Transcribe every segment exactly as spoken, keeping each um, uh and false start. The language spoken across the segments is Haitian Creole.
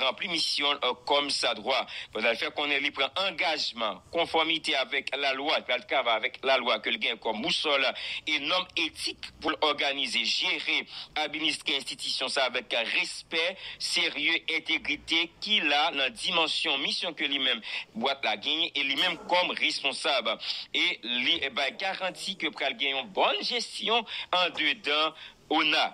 ranpli misyon l kòm sa dwa. Pandan l fè konnen li pran angajman konfòmite avèk lalwa, pral travay avèk lalwa ke l gen kòm bousòl e nòm etik pou l òganize, jere, administre enstitisyon sa avèk respè, serye, entegrite ki la nan dimansyon misyon ke li menm bwat la genyen e li menm kòm responsab. E li bay garanti ke pral gen yon bòn jesyon andedan ona,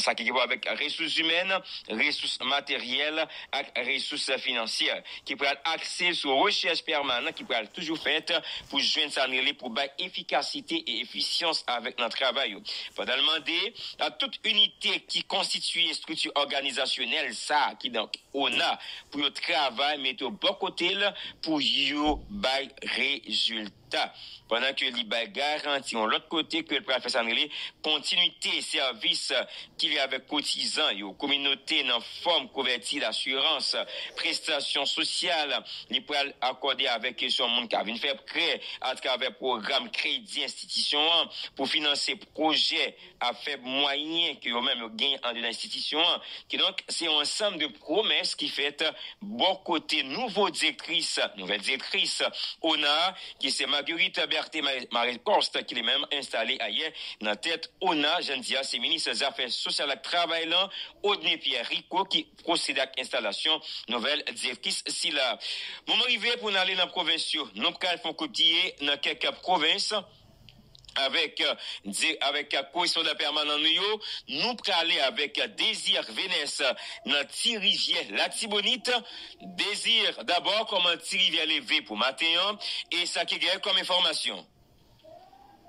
sa ki gen pou avèk resous imèn, resous materyèl ak resous finansyè, ki pral akse sou rechèch pèmanan ki pral toujou fèt pou jwenn sa n rele pou bay efikasite e efisyans avèk nan travay yo. Pandan l mande a tout inite ki konstitye estrikti òganizasyonèl sa a, kidonk ona, pou yo travay mete yo bò kote l pou yo bay rezilta. Pandan ke li bay garanti yon lòt kote ke l pral fè sa n rele kontinite sèvis ki lye avèk kotizan yo, kominote nan fòm kouvèti dasirans, prestasyon sosyal, li pral akòde avèk kesyon moun k ap vin fè prè atravè pwogram kredi enstitisyon an pou finanse pwojè a fèb mwayen ke yo menm yo genyen andedan enstitisyon an. Kidonk, se yon ansanm de pwomès ki fèt bò kote nouvo direktris, nouvèl direktris ona, ki se Marguerite Berthe Marie-Coste, ki li menm enstale ayè nan tèt ona. Jan n di a, se minis zafè sosyal ak travay lan, Odne Pierre Ricot, ki pwosede ak enstalasyon nouvèl direktris sila. Moman rive pou n ale nan pwovens yo. Nou pral fè yon kout pye nan kèk pwovens avèk, euh, di, avèk, euh, korespondan pèmanan nou yo. Nou prale avèk, euh, Désir Vénès, euh, nan Ti Rivyè Latibonit. Désir, dabò, kòman Ti Rivyè leve pou maten an? E sa ki gen kòm enfòmasyon?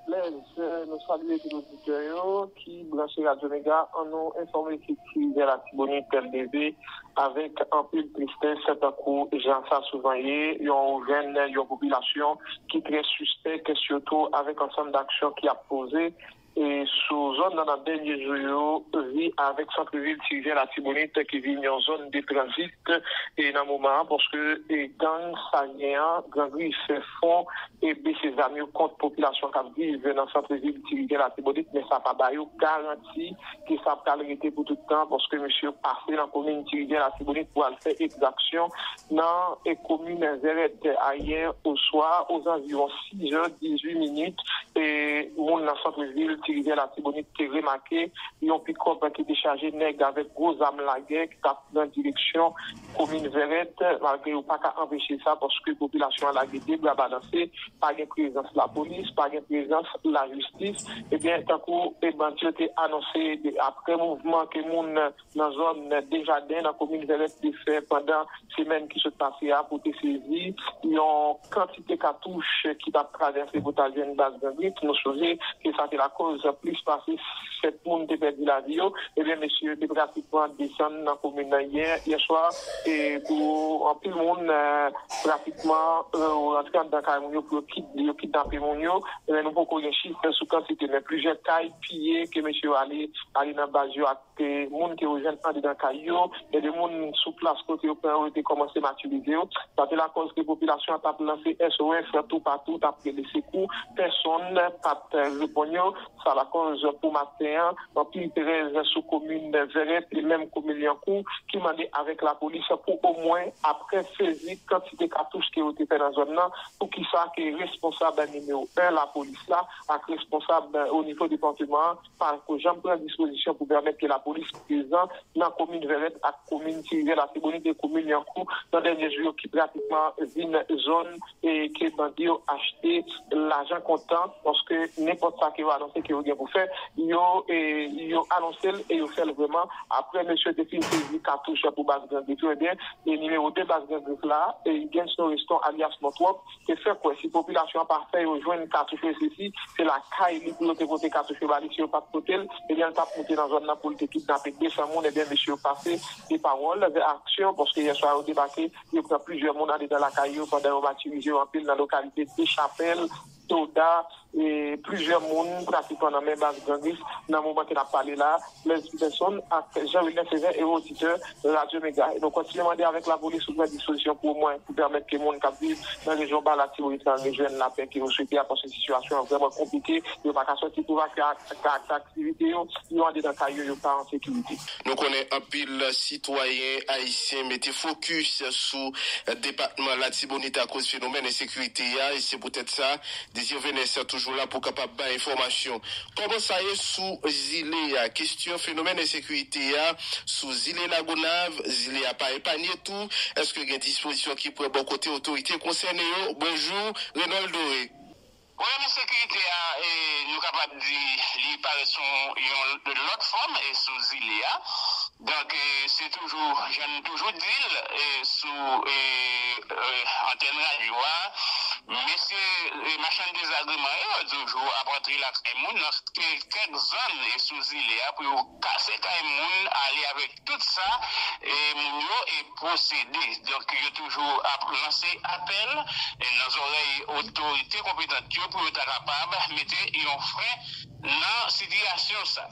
Blaise, euh, nou salye tout oditè yo ki branche Radyo Mega. An nou enfòme ke Ti Rivyè Latibonit leve avèk anpil tristès, tankou jan sa souvan ye, yon jwenn yon popilasyon ki trè sispèk, sitou avèk ansanm d'aksyon ki ap poze e sou zòn nan, nan dènye jou yo, vi avèk santrevil Ti Rivyè Latibonit ki vin yon zòn de tranzit e nan moman an, paske e gang sa gen an, Gran Gris, fon e bese zam yo kont popilasyon k ap viv nan santrevil Ti Rivyè Latibonit, men sa pa ba yo garanti ke sa pral rete pou tout tan, paske mesye yo pase nan komin Ti Rivyè Latibonit pou al fè egzaksyon nan e komin Vèrèt. Ayè oswa, ozanviwon sis è dizuit minit, e moun nan santrevil Ti Rivyè Latibonit te remake yon pikòp ki te chaje nèg avèk gwo zam lagè ki t ap nan direksyon komin Vèrèt, malgre yo pa ka anpeche sa, paske popilasyon an lage de bra balanse, pa gen prezans lapolis, pa gen prezans lajistis. Ebyen, tankou e bandi yo te anonse, de, apre mouvman ke moun nan zòn Dejaden, nan komin Vèrèt, te fè pandan semèn ki sot pase a pou te sezi yon kantite katouch ki t ap travèse pou t al jwenn baz Gran Gris. Nou sonje ke sa te lakòz plis pase sèt moun te pèdi lavi yo. Ebyen, mesye yo te pratikman desann nan komin nan yè, yè swa, e pou anpil moun, euh, pratikman, euh, rantre anndan kay moun yo pou yo kid-, yo kidnape moun yo. Ebyen, nou poko gen chif sou kantite, men plizyè kay piye ke mesye yo ale, ale nan baz yo ak, euh, moun ke yo jwenn andedan kay yo. Gen de moun sou plas kote yo pran yo, yo te kòmanse matirize yo. Sa te lakòz ke popilasyon an t ap lanse S O S toupatou, t ap rele sekou. Pèsonn pa t reponn yo. Sa lakòz pou maten an, anpil trèz sou komin Vèrèt e menm komin Lyankou ki mande avèk lapolis pou omwen, apre sezi kantite katouch ke yo te fè nan zòn nan, poukisa ke responsab nimewo en lapolis la ak responsab o nivo depatman an pa ko janm pran dispozisyon pou pèmèt ke lapolis prezan nan komin Vèrèt ak komin Ti Rivyè Latibonit e komin Lyankou nan dènye jou yo ki pratikman vin zòn e ke bandi yo achte lajan kontan, paske nenpòt sa ke yo anonse ke yo gen pou fè, yo, e, yo anonse l e yo fè l vrèman. Apre mesye te fin sezi katouch pou baz Gran Gris yo, ebyen, e nimewo de baz Gran Gris la, e Gensno Reston alyas Nontròp, te fè kwè si popilasyon an pa fè yo jwenn katouch yo, se si se lakay li pou yo te pote katouch yo ba li, si yo pa t pote l, ebyen, l t ap moute nan zòn nan pou l te kidnape de san moun, ebyen, mesye yo pase de pawòl vè aksyon, paske yè swa yo debake, yo pran plizyè moun andedan lakay yo pandan yo matirize yo anpil nan lokalite Dechapèl, Toda, e plizyè moun pratikman nan men baz gangis nan moman ke n ap pale la, Blaise Peterson ak Jean Wilner Sévin, ewo oditè Radyo Mega. E nou kontinye mande avèk lapolis pou pran dispozisyon pou omwen pou pèmèt ke moun k ap viv nan rejyon Ba Latibonit lan rejwenn lapè ke yo swete a, paske sitiyasyon an vrèman konplike. Yo pa ka sòti pou vansè ak, ak, ak aktivite yo, yo andedan kay yo, yo pa an sekirite. Nou konnen anpil sitwayen ayisyen mete fokis sou depatman Latibonit akoz fenomèn ensekirite a, e se poutèt sa, Désir Venès toujou la pou kapab bay enfòmasyon. Kòman sa ye sou zile a? Kesyon fenomèn ensekirite a sou zile Lagonav, zile a pa epanye tou. Èske gen dispozisyon ki pran bò kote otorite konsène yo? Bonjou, Renold Doré. Pwoblèm ensekirite a, e, nou kapab di li parèt sou yon lòt fòm, e, sou zile a. Donk, e, se toujou, jan n toujou di l, e, sou, e, e, antèn radyo a, mesye, e, machann dezagreman yo toujou ap antre lakay moun nan ke-, kèk zòn, e, sou zile a pou yo kase kay moun, ale avèk tout sa, e, moun yo, e, posede. Donk, yo toujou ap lanse apèl, e, nan zòrèy otorite konpetant yo pou yo ta kapab mete yon fren nan sitiyasyon sa.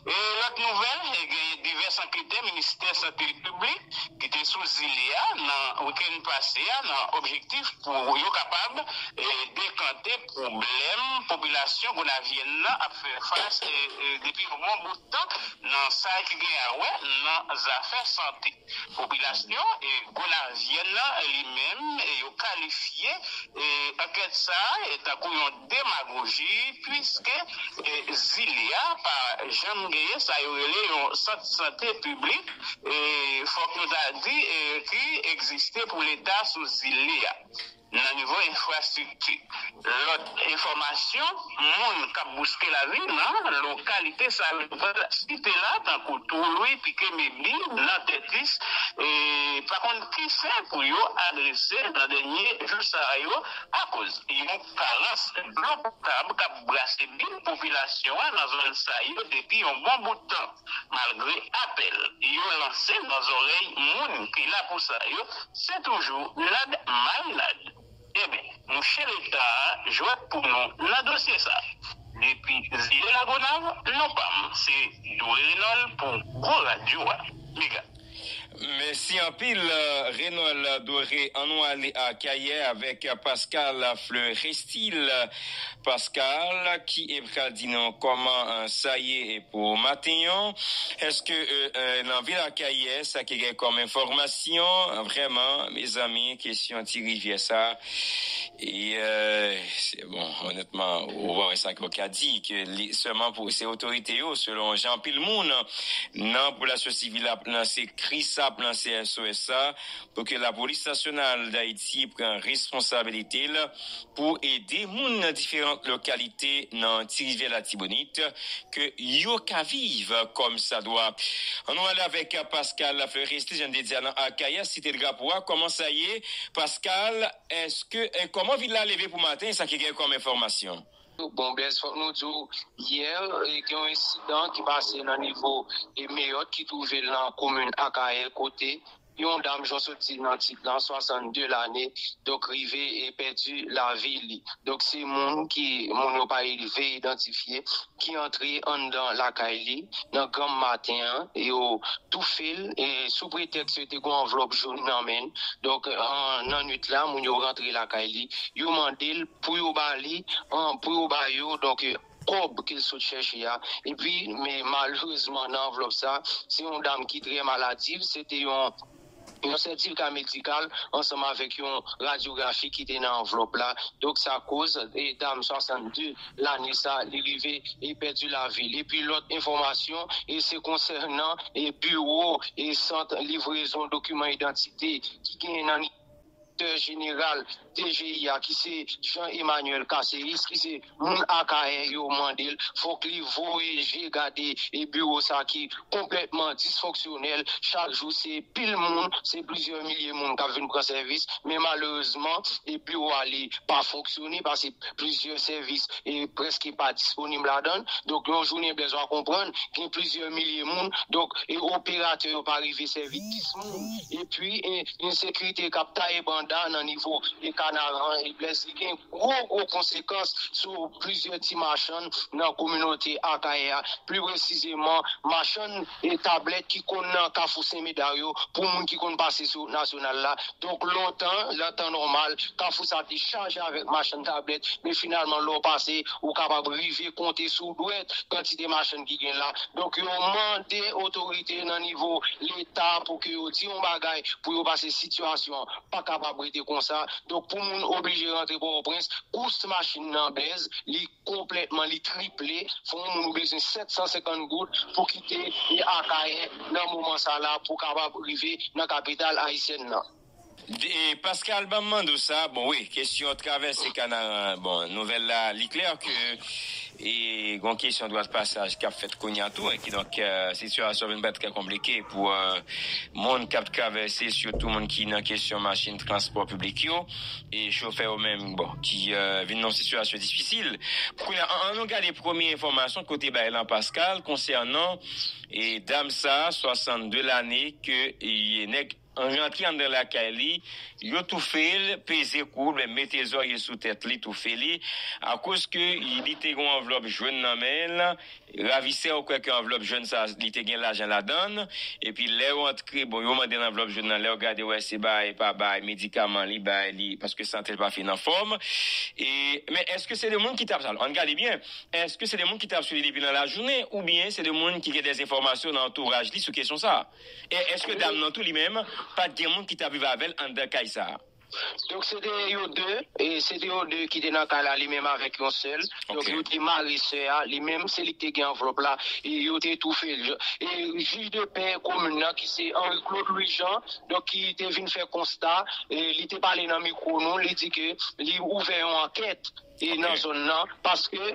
E lòt nouvèl, e, genyen divès anketè Ministè Sante Piblik ki te sou zile a nan wikenn pase a nan objektif pou yo kapab, e, dekante pwoblèm popilasyon gonavyèn nan ap fè fas, e, e, depi yon bon bout tan nan sa ki gen a wè nan zafè sante. Popilasyon, e, gonavyèn nan li menm, e, yo kalifye, e, ankèt sa a, e, tankou yon demagoji, piske, e, zile a pa janm genyen sa yo rele yon sant sante piblik, e, fòk nou ta di, e, ki egziste pou Leta sou zile a nan nivo enfrastrikti. Lòt enfòmasyon, moun k ap bouske lavi nan lokalite sa yo pral site la, tankou Twou Lwi, Pike Mebil, nan Tètis, e, pa konn ki sen pou yo adrese nan dènye jou sa yo, akoz yon karans dlo potab k ap brase bil popilasyon an nan zòn sa yo depi yon bon bout tan. Malgre apèl yo lanse nan zòrèy moun ki la pou sa yo, se toujou nad mal nad. Ebyen, mouche Leta a jwèt pou nou nan dosye sa. Depi zile Lagonav, non pa m se Doré Renold pou Gwo Radyo a. Mega. Mèsi anpil, Renold Doré. Ann nou ale Akayè avèk Pascal Fleurestil. Pascal, ki e pral di nou kòman, eh, sa ye pou maten an. Èske, eh, eh, nan vil Akayè, sa ki gen kòm enfòmasyon, vrèman, mezanmi, kesyon ti rivyè sa, e, eh, se, bon, onètman, ou pa wè sa ke w ka di, ke li, sèlman pou, se otorite yo, selon jan anpil moun nan popilasyon sivil ap lanse kri sa, ap lanse S O S sa, pou ke lapolis nasyonal Dayiti pran responsabilite l pou ede moun nan diferan lokalite nan Ti Rivyè Latibonit ke yo ka viv kòm sa dwa. Ann nou ale avèk Pascal Fleurestil, jan n te di a nan Akayè, Site Drapo a. Kòman sa ye, Pascal? Èske, eh, kòman vil la leve pou maten, sa ki gen kòm enfòmasyon? Bon, Blaise, fòk nou di w, yè, eh, gen yon ensidan ki pase nan nivo, eh, Meyòt ki twouve l nan komin Akayè, kote yon dam, jan w sot di nan tit lan, swasannde lane, donk rive e pèdi lavi li. Donk se moun ki, moun yo pa rive idantifye, ki antre anndan lakay li nan granm maten an, e yo toufe l, e sou pretèks yo te gen yon anvlòp jòn nan men l. Donk, an, nan nwit la, moun yo rantre lakay li, yo mande l pou yo ba li, an, pou yo ba yo, donk, kòb ke l sot chèche a. Epi, men malerezman, nan anvlòp sa, se yon dam ki trè maladiv, se te yon, yon sètifika medikal ansanm avèk yon radyografi ki te nan anvlòp la. Donk, sa koz, e, dam swasannde lane sa, li rive e pèdi lavi l. Epi, lòt enfòmasyon, e se konsènan, e, biwo, e sant livrezon dokiman idantite ki genyen nan direktè jeneral D G I a, ki se Jean Emmanuel Casseris, ki se moun Akayè, yo mande l, fòk li voye je gade e biwo sa ki konplètman disfonksyonèl. Chak jou, se pil moun, se plizyè milye moun k ap vin pran sèvis, men malerezman, e biwo a li pa fonksyone, paske plizyè sèvis e prèske pa disponib ladan l. Donk, yon jounen, Blaise, w a konprann, gen plizyè milye moun. Donk, e operatè yo pa rive sèvi dis moun. Epi, e ensekirite k ap taye banda Nan nivo e Kanaran e Blèz, li gen gwo, gwo konsekans sou plizyè ti machann nan kominote Akayè a. Pli presizeman, machann e tablèt ki konn nan Kafou Sen Medar yo, pou moun ki konn pase sou wout nasyonal la. Donk, lontan, nan tan nòmal, Kafou sa te chaje avèk machann tablèt, men finalman, lè w pase, ou kapab rive konte sou dwèt kantite machann ki gen la. Donk, yo mande otorite nan nivo Leta pou ke yo di yon bagay pou yo pase sitiyasyon an pa kapab rete konsa. Donk, pou moun oblije rantre Pòtoprens, kous machin nan Blèz, li konplètman, li triple. Fò yon moun ou bezwen sèt san senkant goud pou kite e Akayè nan moman sa la pou kapab rive nan kapital ayisyèn nan. E Pascal, ban m mande w sa. Bon, wi, kesyon travèse Kanaran. Bon, nouvèl la, li klè ke e gon kesyon dwa pasaj k ap fèt kounye a tou, e kidonk, sitiyasyon vin parèt trè konplike pou moun k ap travèse, sitou moun ki nan kesyon machin, transpò piblik yo, e chofè yo menm, bon, ki vin nan sitiyasyon difisil. Kounye a, ann nou gade premye enfòmasyon kote bay lan, Pascal, konsènan e dam sa, swasannde lane, ke e nèg rantre anndan lakay li, yo toufe l, peze kou, oubyen mete zòrye sou tèt li, toufe li, akoz ke li te gen yon anvlòp jòn nan men l, ravisè yo kwè ke anvlòp jòn sa, li te gen lajan ladan l, epi lè yo antre, bon, yo mande l anvlòp jòn nan, lè yo gade, wè se bay, pa bay, medikaman li bay li, paske sante l pa fin anfòm. E, men èske se de moun ki t ap, ann gade byen, èske se de moun ki t ap swiv li depi nan lajounen, oubyen se de moun ki gen de enfòmasyon nan antouraj li sou kesyon sa a? E èske dam nan tou li menm pa t gen moun ki t ap viv avè l anndan kay sa a? Donk, se te yo de, e se te yo de ki te nan kay la, li menm avèk yon sèl. Donk, yo te mare sè a, li menm, se li ki te gen anvlòp la, e yo te toufe l. E jij de pè komin nan, ki se Henri Claude Louis Jean, donk, ki te vin fè konsta, e li te pale nan mikwo nou, li di ke li ouvè yon ankèt e nan zòn nan, paske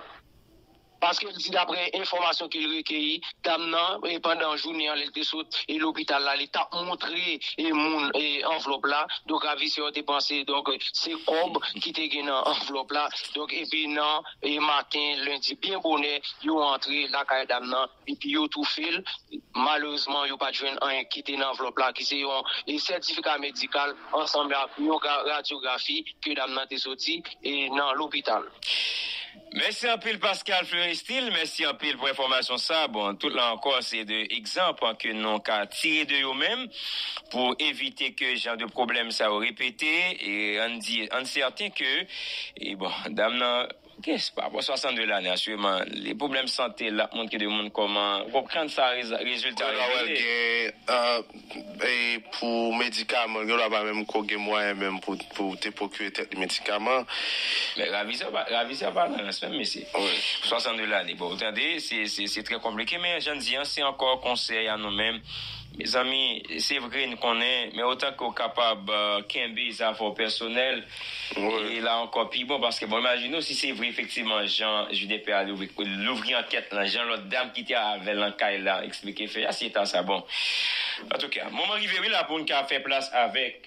Paske l di, daprè enfòmasyon ke l rekeyi, dam nan, e pandan jounen an, lè l te sot e lopital la, li t ap montre e moun e anvlòp la. Donk, ravisè yo te panse, donk, se kòb ki te gen nan anvlòp la. Donk, epi nan e maten, lendi, byen bonè, yo antre lakay dam nan, epi yo toufe l. Malerezman, yo pa t jwenn anyen ki te nan anvlòp la, ki se yon e sètifika medikal ansanm ak yon radyografi ke dam nan te soti e nan lopital. Mèsi anpil, Pascal Fleuristil. Mèsi anpil pou enfòmasyon sa. Bon, tout la ankò, se de egzanp ke nou ka tire de yo menm pou evite ke jan de pwoblèm sa yo repete. E ann di, ann sèten ke, e bon, dam nan, ok, se pa pou swasannde lane, asireman, li pwoblèm sante l ap montre de moun kòman, w konprann sa, rezilta revele. E pou medikaman, gen lwa pa menm ko gen mwayen menm pou, pou te pwokire tèt li medikaman. Men ravizè pa, ravizè pa nan rans menm, mesye. Wi. Swasannde lane. Bon, ou tande, se, se, se trè konplike, men jan n di an, se ankò konsèy a nou menm. Mezanmi, se vre, n konnen, men otan ke w kapab kenbe zafè w pèsonèl, e la ankò pi bon, paske, bon, imajine w, si se vre, efektivman, jan jij de pè a louvri, louvri ankèt lan, jan lòt dam ki te avè l nan kay la eksplike fè a, si eta sa bon. Antouka, moman rive wi la pou n ka fè plas avèk,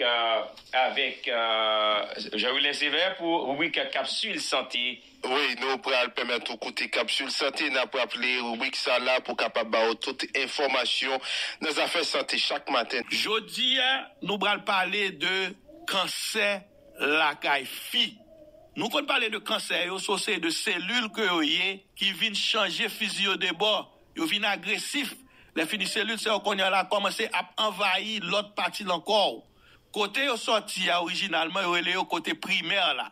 avèk Jean Wilner Sévère pou ribrik Kapsil Sante. Wi, nou pral pèmèt ou koute Kapsil Sante. N ap raple ribrik sa la pou kapab ba ou tout enfòmasyon nan zafè sante chak maten. Jodi a, nou pral pale de kansè lakay fi. Nou konn pale de kansè yo, se yon seri de selil ke yo ye, ki vin chanje fizi yo de bò. Yo vin agresif. Lè fini selil sa yo kounye a la kòmanse ap anvayi lòt pati nan kò w. Kote yo sòti a orijinalman, yo rele yo kote primè la.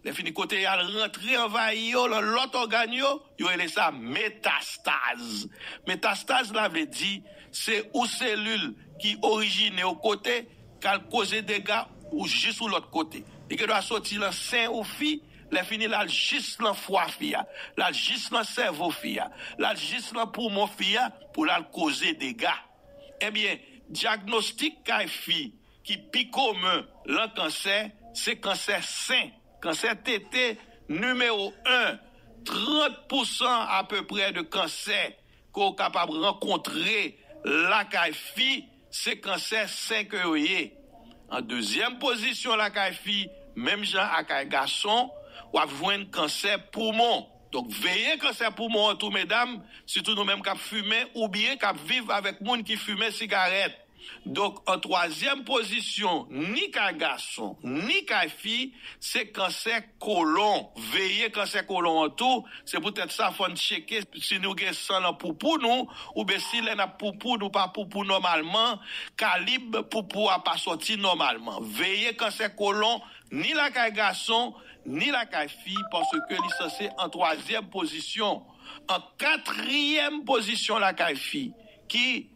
Lè fini kote y al rantre anvayi yo, lan lòt ògàn yo, yo rele sa metastaz. Metastaz la vle di, se ou selil ki orijine ou kote, k al koze dega ou jis ou lòt kote. Li gen dwa soti lan sen ou fi, lè fini l al jis lan fwa fi a, l al jis lan sèvo fi a, l al jis lan poumon fi a pou l al koze dega. Ebyen, dyagnostik kay fi ki pi komen lan kansè, se kansè sen. Kansè tete nimewo en, trant pousan apeprè de kansè ke w kapab rankontre lakay fi, se kansè sen ke yo ye. An dezyèm pozisyon lakay fi, menm jan ak kay gason, w ap jwenn kansè poumon. Donk, veye kansè poumon an tou, medam, sitou nou menm k ap fimen oubyen k ap viv avèk moun ki fimen sigarèt. Donk, an twazyèm pozisyon, ni kay gason, ni kay fi, se kansè kolon. Veye kansè kolon an tou. Se poutèt sa, fò n tcheke si nou gen san nan poupou nou, oubyen si lè n ap poupou, nou pa poupou nòmalman, kalib poupou a pa sòti nòmalman. Veye kansè kolon, ni lakay gason, ni lakay fi, paske li sanse an twazyèm pozisyon. An katriyèm pozisyon lakay fi, ki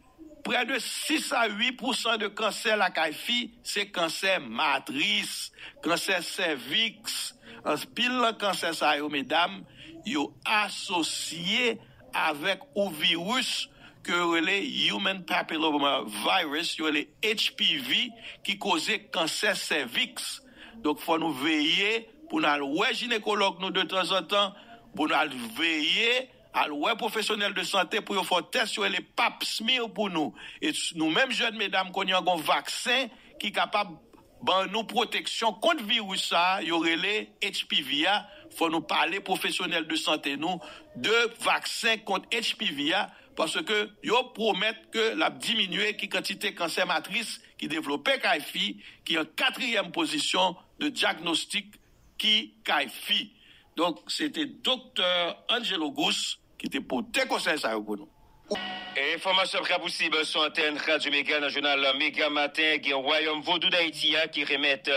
prè de sis a uit pousan de kansè lakay fi, se kansè matris, kansè sèviks. Anpil nan kansè sa yo, medam, yo asosye avèk ou viris ke yo rele Human Papilloma Virus, yo rele H P V, ki koze kansè sèviks. Donk, fò nou veye pou n al wè jinekològ nou de tanzantan, pou n al veye, al wè pwofesyonèl de sante pou yo fè tès yo rele pap smear pou nou. E nou menm jèn medam kounye a gon vaksen ki kapab ban nou pwoteksyon kont viris sa a, yo rele H P V a. Fò nou pale pwofesyonèl de sante nou de vaksen kont H P V a, paske yo pwomèt ke l ap diminye ki kantite kansè matris ki devlope kay fi, ki an katriyèm pozisyon de dyagnostik ki kay fi. Donk, se te Doktè Angelo Gousse ki te pote konsèy sa yo pou nou. Enfòmasyon ap ka posib sou antèn Radyo Mega nan jounal Mega Maten. Gen Wayòm Vodou Dayiti a ki remèt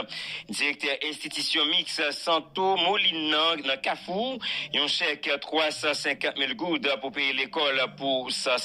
direktè enstitisyon Mix Santo Molin nan, nan Kafou, yon chèk twa san senkant mil goud pou peye lekòl pou san